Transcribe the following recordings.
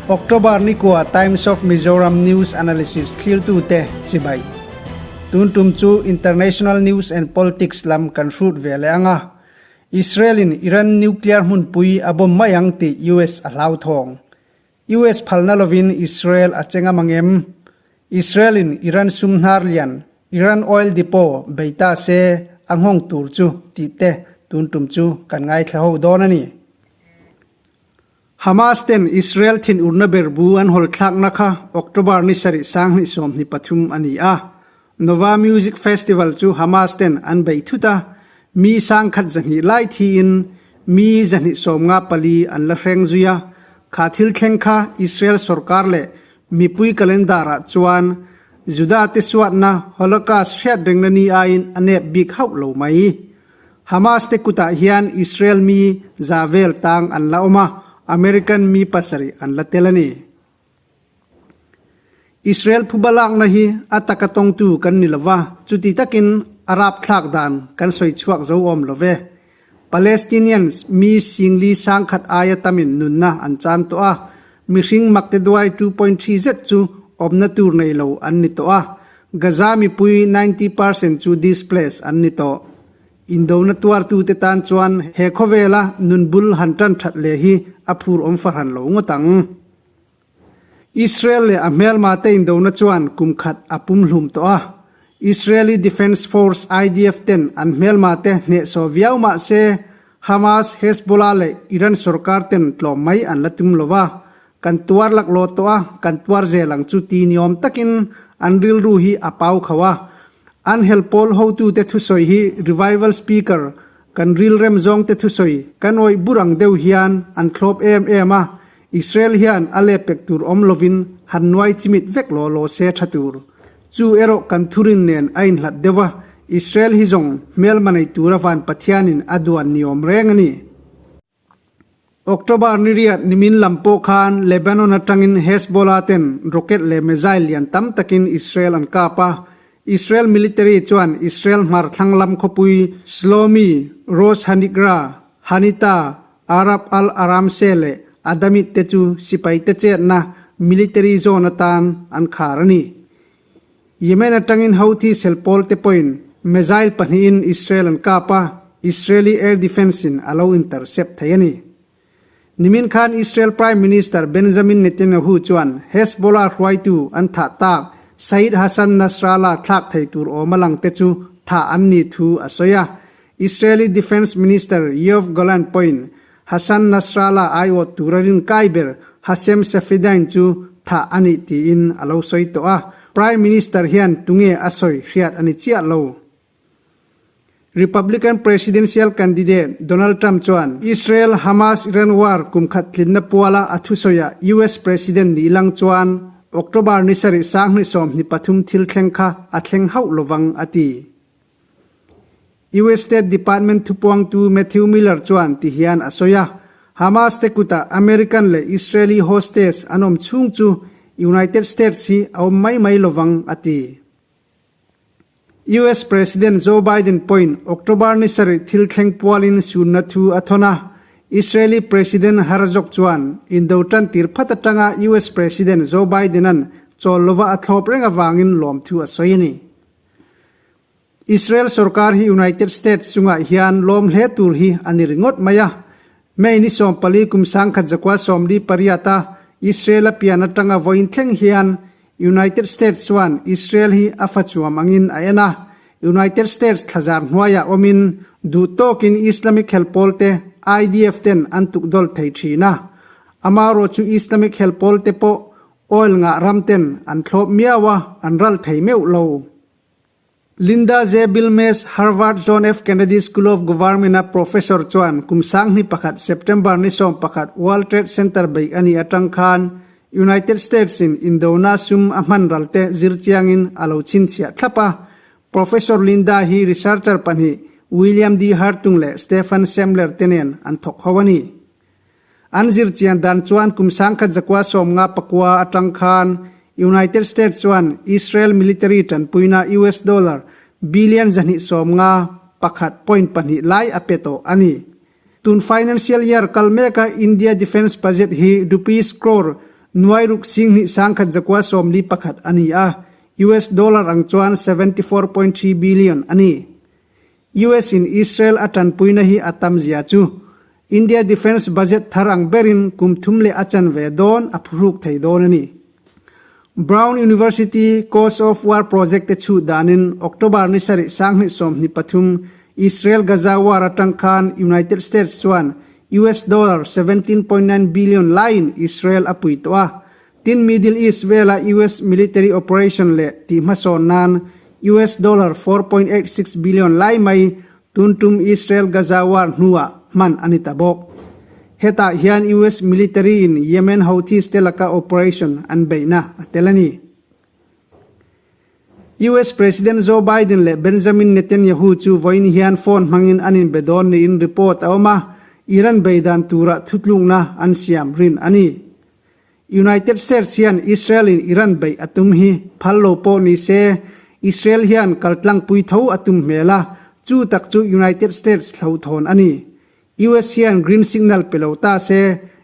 October ni kua Times of Mizoram News Analysis thlirtute chibai. Tun tum chu International News and Politics lam kan hrut ve leh ang a. Israel in Iran nuclear hmunpui a bomb mai ang tih US a hlauthawng. US phalna lovin Israel a cheng a mangem. Israel in Iran sum hnar lian Iran oil depot bei ta se a nghawng tur chu tih te tun tum chu kan ngaithla ho dawn a ni. Hamas ten Israel thinurna ber bu an hawl thlakna kha October ni sarih sanghnih sawmhnih pathum a ni a. Nova Music Festival chu Hamas ten an bei thut a, mi sangkhat zahnih lai thiin mi zahnih sawmnga pali an la hreng zui a. Kha thil thleng kha Israel sorkar leh mipui calendar ah chuan Juda te suatna Holocaust hriat rengna ni aiin a nep bik hauh lo mai. Hamas te kutah hian Israel mi za vel tang an la awm a, American mi pasarih an la tel a ni. Israel phuba lakna hi a taka tawngtu kan ni lo va, chuti takin a rapthlak dan kan sawi chhuak zo awm lo ve. Palestinians mi singli sangkhat aia tamin nunna an chan tawh a, mihring makteduai 2.3 zet chu awmna tur nei lo an ni tawh a, Gaza mipui 90 percent chu displaced an ni tawh. Indona tuartute tan chuan he khawvela nun bul han tan that leh hi a phur awm fahran lo ngawt ang. Israel leh a hmelma te indona chuan kum khat a pum hlum tawh a. Israeli Defence Force, IDF, ten an hmelma te hnehsawh viau mah se Hamas, Hezbollah leh Iran sorkar ten tlawm mai an la tum lo va. Kan tuar laklawh tawh a, kan tuar zel ang chu ti niawm takin an rilru hi a pau kho a. An hel pawl hotute thusawi hi Revival Speaker kan rilrem zawngte thusawi kan awih bur ang deuh hian an thlawp em em a, Israel hian a lehpek tur awm lovin han nuai chimit vek law law se tha tur. Chu erawh kan thurin nen a inhlat deuh a, Israel hi zawng hmelma nei tura van Pathianin a duan niawm reng a ni. October ni riat nimin lam pawh khan Lebanon atangin Hezbollah ten rocket leh missile lian tam takin Israel an kap a. Israel military chuan Israel hmar thlang lam khawpui Shlomi, Rosh Hanikra, Hanita, Arab al-Aramseh leh Adamit te chu sipai te chetna military zone atan an khar a ni. Yemen atangin Houthi selpawl te pawhin missile pahnihin Israel an kap a, Israeli air defence in a lo intercept thei a ni. Nimin khan Israel Prime Minister Benjamin Netanyahu chuan Hezbollah hruaitu an thah tak Said Hassan Nasrallah thlak thei tur awm a lang te chu thah an ni thu a sawi a. Israeli Defence Minister Yoav Gallant pawhin Hassan Nasrallah aiawt tura rin kai ber Hashem Safieddine chu thah a nih tiin a lo sawi tawh a, Prime Minister hian tunge a sawi hriat a ni chiah lo. Republican presidential candidate Donald Trump chuan Israel-Hamas-Iran war kum khat tlinna puala a thusawiah US President nih lang chuan October ni sarih sanghnih 23 thil thleng kha a thleng hauh lovang a ti. US State Department thupuangtu Matthew Miller chuan ti hian a sawi a, Hamas te kutah American leh Israeli hostage an awm chhung chu United States hi a awm mai mai lovang a ti. US President Joe Biden pawhin October ni sarih thil thleng pualin sunna thu a thawn a, Israeli President Herzog chuan indo tan tir phat atanga US President Joe Biden-a'n chawl lova a thlawp reng avangin lawmthu a sawi a ni. Israel sorkar hi United States chungah hian lawm hle tur hi a ni ringawt mai a. May ni 14 kum 1948 a Israel a pian atanga vawiin thleng hian United States chuan Israel hi a fa chuam angin a en a. United States thlazar hnuaiah awmin duh tawkin Islamic helpawl te IDF ten an tukdawl thei thin a. Amaherawhchu chu Islamic helpawl te pawh oil ngah ram ten an thlawp miau a, an ral thei meuh lo. Linda J. Bilmes, Harvard John F. Kennedy School of Government-a professor chuan kum 2001 September ni 11 World Trade Center beih a nih atang khan United States-in indona sum a hman ral te zir chiangin a lo chhinchhiah thlap a. Professor Linda hi researcher pahnih William D. Hartung leh Stephen Semler te nen an thawk ho a ni. An zir chian dan chuan kum 1959 atang khan United States chuan Israel military tanpuina US dollar billion 251 point pahnih lai a pe tawh a ni. Tun financial year kal meka India defence budget hi rupees crore Nuai ruk 10,000 241 a ni a, US dollar ang chuan 74.3 billion a ni. US in Israel a tanpuina hi a tam zia chu India defence budget thar ang berin kum thum leh a chanve dawn a phuhruk thei dawn a ni. Brown University Cost of War Project te chhuh danin October ni sarih 2023 Israel-Gaza war atang khan United States chuan US dollar 17.9 billion laiin Israel a pui tawh a. Tin Middle East vela US military operation leh tih hmasawn nan US dollar 4.86 billion lai mai tun tum Israel-Gaza war hnuah hman a ni ta bawk. Hetah hian US military in Yemen Houthis te laka operation an beihna a tel a ni. US President Joe Biden leh Benjamin Netanyahu chu vawiin hian phone hmangin an inbe dawn niin report a awm a, Iran beidan tura thutlukna an siam rin a ni. United States hian Israel in Iran beih a tum hi phal lo pawh ni se, Israel hian kaltlangpui tho a tum hmel a, chu tak chu United States hlauhthawn a ni. US hian green signal pe lo ta se,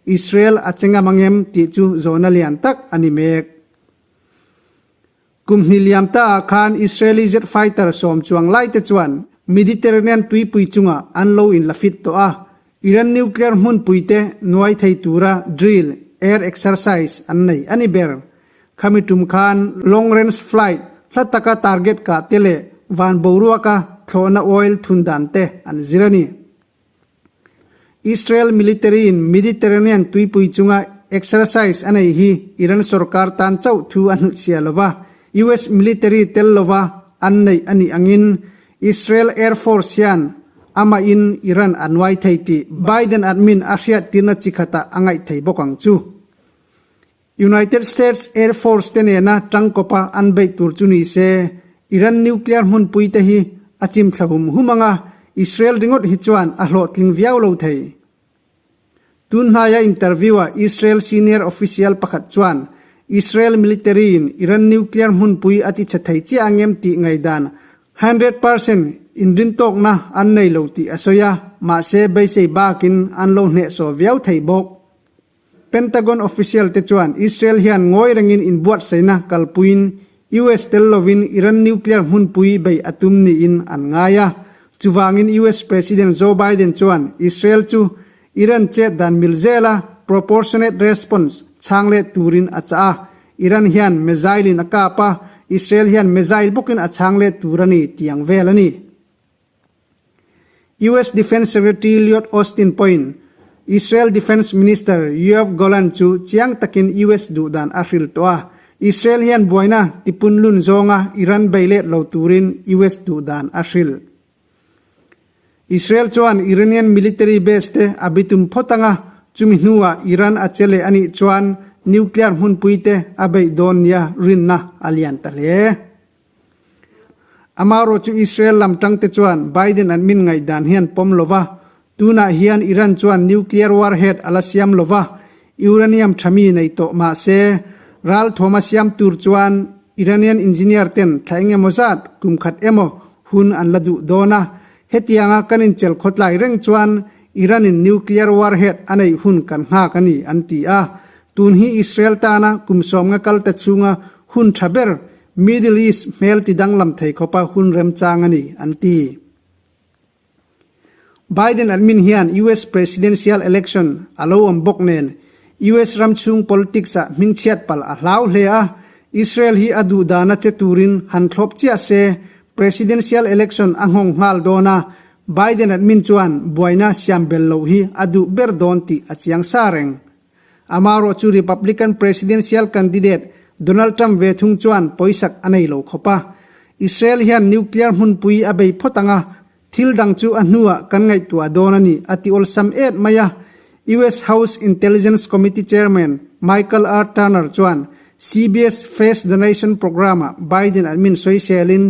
Israel a che ngam angem tih chu zawhna lian tak a ni mek. Kum hnih liam ta ah khan Israeli jet fighter sawm chuang lai te chuan Mediterranean tuipui chungah an lo in la fit tawh a, Iran nuclear hmunpui te nuai thei tura drill, air exercise, an nei a ni ber. Khami tum khan long range flight hla taka target kah te leh van boruaka thlawhna oil thun dan te an zir a ni. Israel military in Mediterranean tuipui chunga exercise a nei hi Iran sorkar tan chauh thu a hnutchhia lova, US military tel lova an neih a nih angin Israel Air Force hian amahin Iran a nuai thei tih Biden admin a hriattirna chi khatah a ngaih thei bawk ang chu. United States Air Force te nena tangkawpa an beih tur chu ni se, Iran nuclear hmunpui te hi a chim thla hum hum ang a, Israel ringawt hi chuan a hlawhtling viau lo thei. Tun hnaia interview-ah Israel senior official pakhat chuan Israel military-in Iran nuclear hmunpui a tichhe thei chiah ang em tih ngaihdan 100% inrintawkna an nei lo tih a sawi a, mahse beisei bakin an lo hnehsawh viau thei bawk. Pentagon official te chuan Israel hian ngawi rengin inbuatsaihna kalpuiin US tel lovin Iran nuclear hmunpui beih a tum niin an ngai a. Chuvangin US President Joe Biden chuan Israel chu Iran chet dan mil zela proportionate response chhang let turin a chah a. Iran hian missile in a kap a, Israel hian missile bawkin a chhang let tur a ni tih ang vel a ni. US Defence Secretary Lloyd Austin pawhin Israel Defence Minister Yoav Gallant chu chiang takin US duhdan a hrilh tawh a, Israel hian buaina tipunlun zawnga Iran bei let lo turin US duhdan a hrilh. Israel chuan Iranian military base te a bitum phawt anga chumi hnuah Iran a che leh a nih chuan nuclear hmunpui te a beih dawn nia rinna a lian ta hle. Amarawh chu Israel lam tangte chuan Biden an min ngaihdan hian pawm lo va, tunah hian Iran chuan nuclear warhead a la siam lo va, uranium tha mi nei tawh mah se, ralthuam a siam tur chuan Iranian engineer ten thla eng emaw zat, kum khat emaw hun an la duh dawn a, hetianga kan inchel khawtlai reng chuan Iran in nuclear warhead a neih hun kan nghak a ni, an ti a. Tun hi Israel tana kum sawmnga kal ta chhunga hun tha ber Middle East hmel ti danglam thei khawpa hun remchang a ni, an ti. Biden admin hian US Presidential Election a lo awm bawk nen US ram chhung politics ah hmingchhiat palh a hlau hle a, Israel hi a duhdana che turin han thlawp chiah se Presidential Election a nghawng nghal dawn a, Biden admin chuan buaina siam bel loh hi a duh ber dawn tih a chiang sa reng. Amarawh chu Republican presidential candidate Donald Trump ve thung chuan pawisak a nei lo khawp a. Israel hian nuclear hmunpui a bei phawt ang a, thil dang chu a hnuah kan ngaihtuah dawn a ni, a ti awlsam et mai a. US House Intelligence Committee Chairman Michael R. Turner chuan CBS Face the Nation program-ah Biden admin sawiselin,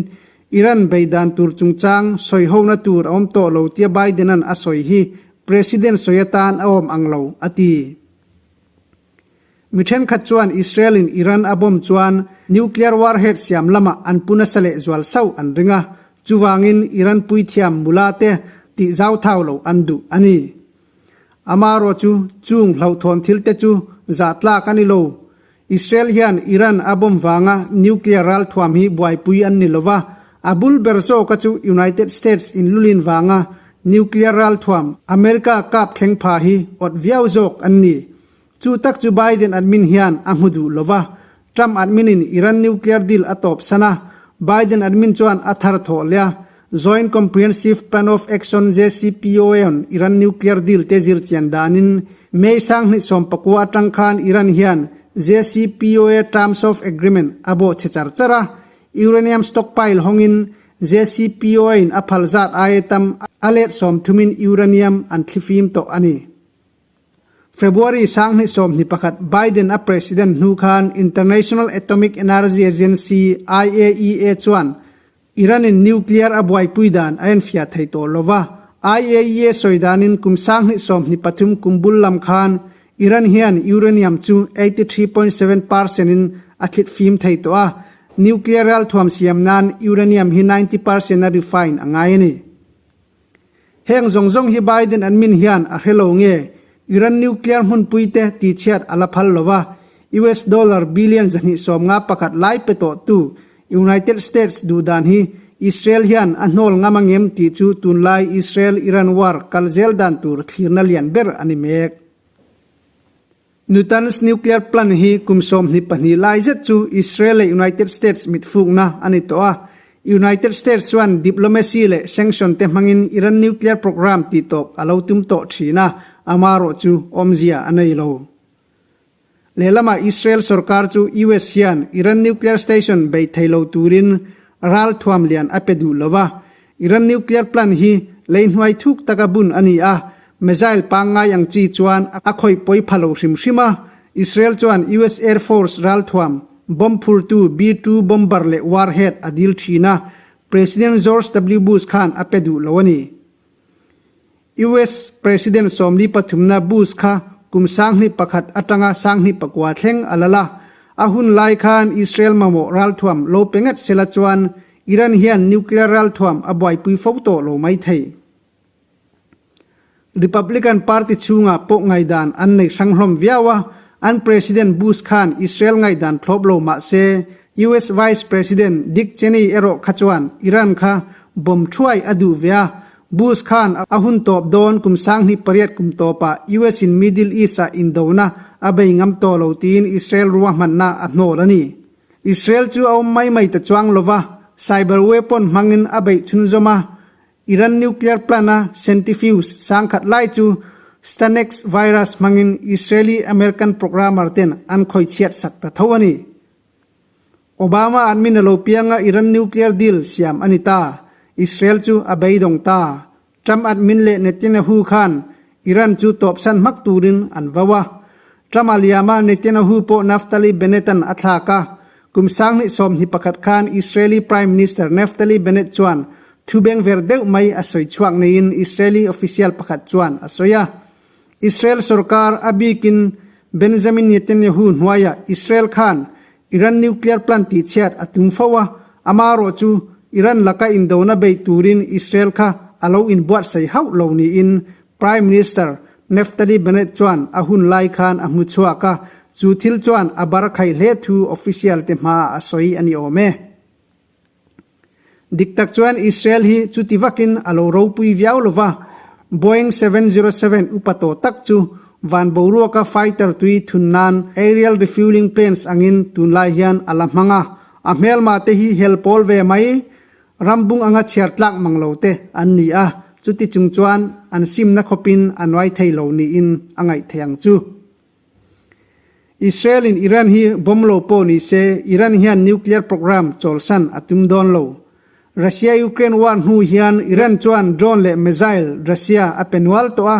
Iran bei dan tur chungchang sawihona tur a awm tawh lo tia Biden-a'n a sawi hi President sawi atan a awm ang lo, a ti. Mi thenkhat chuan Israel-in Iran a bomb chuan nuclear warhead siam lamah an pu nasa leh zual sauh an ring a, chuvangin Iran puithiam mula te tih zau thau lo an duh a ni. Amarawh chu chung hlauhthawn thil te chu zah tlak a ni lo. Israel hian Iran a bomb vanga nuclear ralthuam hi buaipui an ni lova, a bul ber zawka chu United States inlulin vanga nuclear ralthuam America kap thleng pha hi awt viau zawk an ni. Chu tak chu Biden admin hian a hmu duh lova, Trump admin in Iran nuclear deal a tawp san a, Biden admin chuan a thar thawh leh a, Joint Comprehensive Plan of Action, JCPOA, on Iran nuclear deal te zir chian danin May 2019 atang khan Iran hian JCPOA Terms of Agreement a bawh chhe char char a, uranium stockpile hawngin JCPOA in a phal zat aia tam a let sawmthumin uranium an thlifim tawh a ni. February 2021 Biden a president hnu khan International Atomic Energy Agency, IAEA, chuan Iran in nuclear a buaipui dan a enfiah thei tawh lo va. IAEA sawi danin kum 2023 kum bul lam khan Iran hian uranium chu 83.7 percent in a thlit fim thei tawh a, nuclear ralthuam siam nan uranium hi 90 percent a refine a ngai a ni. Heng zawng zawng hi Biden admin hian a hre lo nge Iran nuclear hmunpui te tihchhiat a la phal lo va, US dollar billion 251 lai pe tawhtu United States duhdan hi Israel hian a hnawl ngam angem tih chu tunlai Israel-Iran war kal zel dan tur thlirna lian ber a ni mek. Natanz nuclear plant hi kum 22 lai zet chu Israel leh United States mitfukna a ni tawh a. United States chuan diplomacy leh sanction te hmangin Iran nuclear program tihtawp a lo tum tawh thin a, amarawh chu awmzia a nei lo. Lehlamah Israel sorkar chu US hian Iran nuclear station beih thei lo turin ralthuam lian a pe duh lo va, Iran nuclear plant hi lei hnuai thuk taka bun a ni a, missile pangngai ang chi chuan a khawih pawi pha lo hrim hrim a. Israel chuan US Air Force ralthuam, bomb phurtu B-2 bomber leh warhead a dil thin a, President George W. Bush khan a pe duh lo a ni. US President 43na Bush kha kum 2001 atanga 2009 thleng a lal a, a hun lai khan Israel mamawh ralthuam lo pe ngat sela chuan Iran hian nuclear ralthuam a buaipui fo tawh lo mai thei. Republican Party chhungah pawh ngaihdan an nei hrang hlawm viau a, an President Bush khan Israel ngaihdan thlawp lo mah se US Vice President Dick Cheney erawh kha chuan Iran kha bomb thuai a duh ve a, Bush khan a hun tawp dawn kum 2008 kum tawpah US in Middle East ah indona a bei ngam tawh lo tiin Israel ruahmanna a hnawl a ni. Israel chu a awm mai mai ta chuang lova, cyber weapon hmangin a beih chhunzawm a, Iran nuclear plant a centrifuge sangkhat lai chu Stuxnet virus hmangin Israeli-American programmer ten an khawichhiat sak ta tho a ni. Obama admin a lo pianga Iran nuclear deal siam a ni ta. Israel chu a beidawng ta. Trump admin leh Netanyahu khan Iran chu tawpsan hmak turin an vau a. Trump a liama Netanyahu pawh Naftali Bennett-a'n a thlak a. Kum 2021 khan Israeli Prime Minister Naftali Bennett chuan thu bengver deuh mai a sawi chhuak neiin Israeli official pakhat chuan a sawi a. Israel sorkar a bikin Benjamin Netanyahu hnuaiah Israel khan Iran nuclear plant tihchhiat a tum fo a, amarawh chu Iran laka indona beih turin Israel kha a lo inbuatsaih hauh lo niin Prime Minister Naftali Bennett chuan a hun lai khan a hmu chhuak a, chu thil chuan a bar khaih hle thu official te hmaah a sawi a ni awm e. Dik tak chuan Israel hi chuti vakin a lo ropui viau lo va, Boeing 707 upa tawh tak chu van boruaka fighter tui thun nan aerial refueling planes angin tunlai hian a la hmang a, a hmelma te hi hel pawl ve mai, rambung anga chhiar tlak mang lo te an ni a, chuti chung chuan an simna khawpin a nuai thei lo niin a ngaih theih ang chu. Israel in Iran hi bomb lo pawh ni se Iran hian nuclear program chawlsan a tum dawn lo. Russia-Ukraine war hnu hian Iran chuan drone leh missile Russia a pe nual tawh a,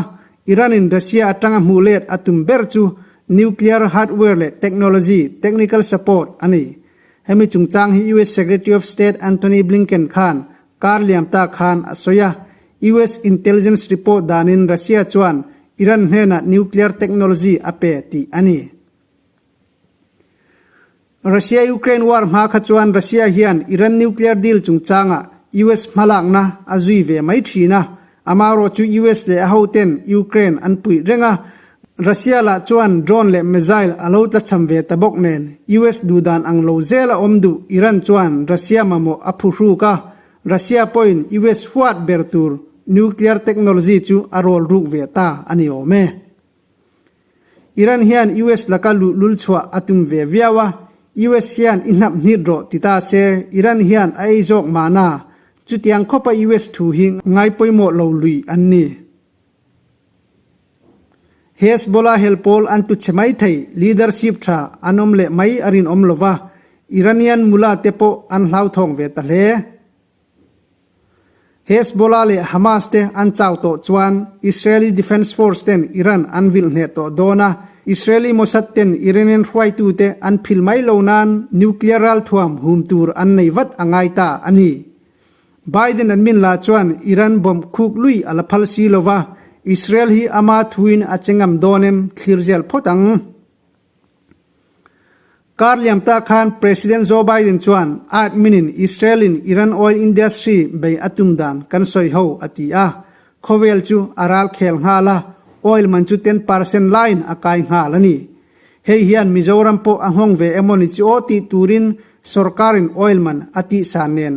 Iran in Russia atanga hmuh let a tum ber chu nuclear hardware leh technology, technical support, a ni. Hemi chungchang hi US Secretary of State Antony Blinken khan Kar liam ta khan a sawi a, US intelligence report danin Russia chuan Iran hnenah nuclear technology a pe tih a ni. Russia-Ukraine war hma kha chuan Russia hian Iran nuclear deal chungchangah US hmalakna a zui ve mai thin a, amaherawhchu US leh a hoten Ukraine an puih reng a. Russia lah chuan drone leh missile a lo tlachham ve ta bawk nen, US duhdan ang lo zela awm duh Iran chuan Russia mamawh a phuhruk a, Russia pawhin US huat ber tur nuclear technology chu a rawl ruk ve ta a ni awm e. Iran hian US laka luhlul chhuah a tum ve viau a, US hian i hnap hnit rawh ti ta se Iran hian a ei zawk mahna, chutiang khawpa US thu hi ngai pawimawh lo lui an ni. Hezbollah hel pawl an tu che mai thei, leadership tha an awm leh mai a rinawm lo va, Iranian mullah te pawh an hlauthawng ve ta hle. Hezbollah leh Hamas te an chau tawh chuan Israeli Defense Force ten Iran an vilh hneh tawh dawn a, Israeli Mossad ten Iranian hruaitute an phil mai lo nan nuclear ralthuam hum tur an nei vat a ngai ta a ni. Biden an min la chuan Iran bomb khuk lui a la phal si lo va, Israel hi ama thuin a che ngam dawn em thlir zel phawt ang. Kar liam ta khan President Joe Biden chuan a admin in Israel in Iran oil industry bei a tum dan kan sawi ho a ti a, khawvel chu a ral khel nghal a, oil man chu 10% laiin a kai nghal a ni. Hei hian Mizoram pawh a nghawng ve emaw ni chu aw tih turin sorkarin oil man a tihsan nen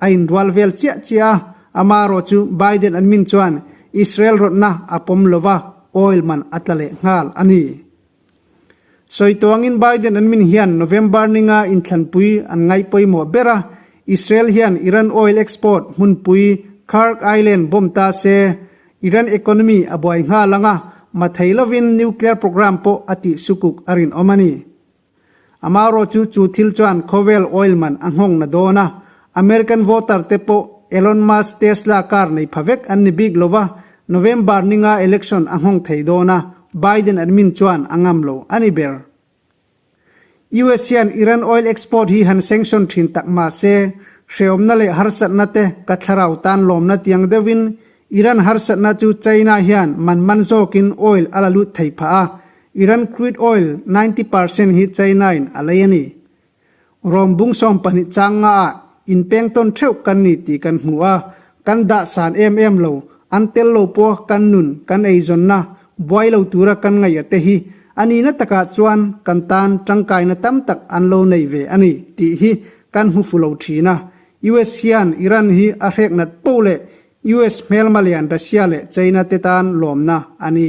a inrual vel chiah chiah a, amarawh chu Biden an min chuan Israel rawtna a pawm lova oil man a tla leh nghal a ni. Sawi tuangin Biden an min hian November ninga inthlanpui an ngaih pawimawh ber a, Israel hian Iran oil export hmunpui Kharg Island bomb ta se Iran economy a buai nghal ang a, ma thei lovin nuclear program pawh a tih sukuk a rinawm a ni. Amarawh chu chu thil chuan khawvel oil man a nghawng na dawn a, American voter te pawh Elon Musk Tesla car nei pha vek an ni bik lova, November ninga election a nghawng thei dawn a, Biden admin chuan a ngam lo a ni ber. US hian Iran oil export hi han sanction thin tak mah se, hreawmna leh harsatna te ka thlarau tan lawmna tiang deuhin Iran harsatna chu China hian man man zawkin oil a la lut thei phah a, Iran crude oil 90% hi China in a lei a ni. Rom bung 12 chang nga ah inpeng tawn theuh kan ni tih kan hmu a, kan dah san em em lo, an tel lo pawh kan nun, kan eizawnna, buai lo tura kan ngaih a te hi a nihna takah chuan kan tan tangkaina tam tak an lo nei ve a ni tih hi kan hmu fu lo thin a. US hian Iran hi a hrek nat poh leh US hmelma lian Russia leh China te tan lawmna a ni.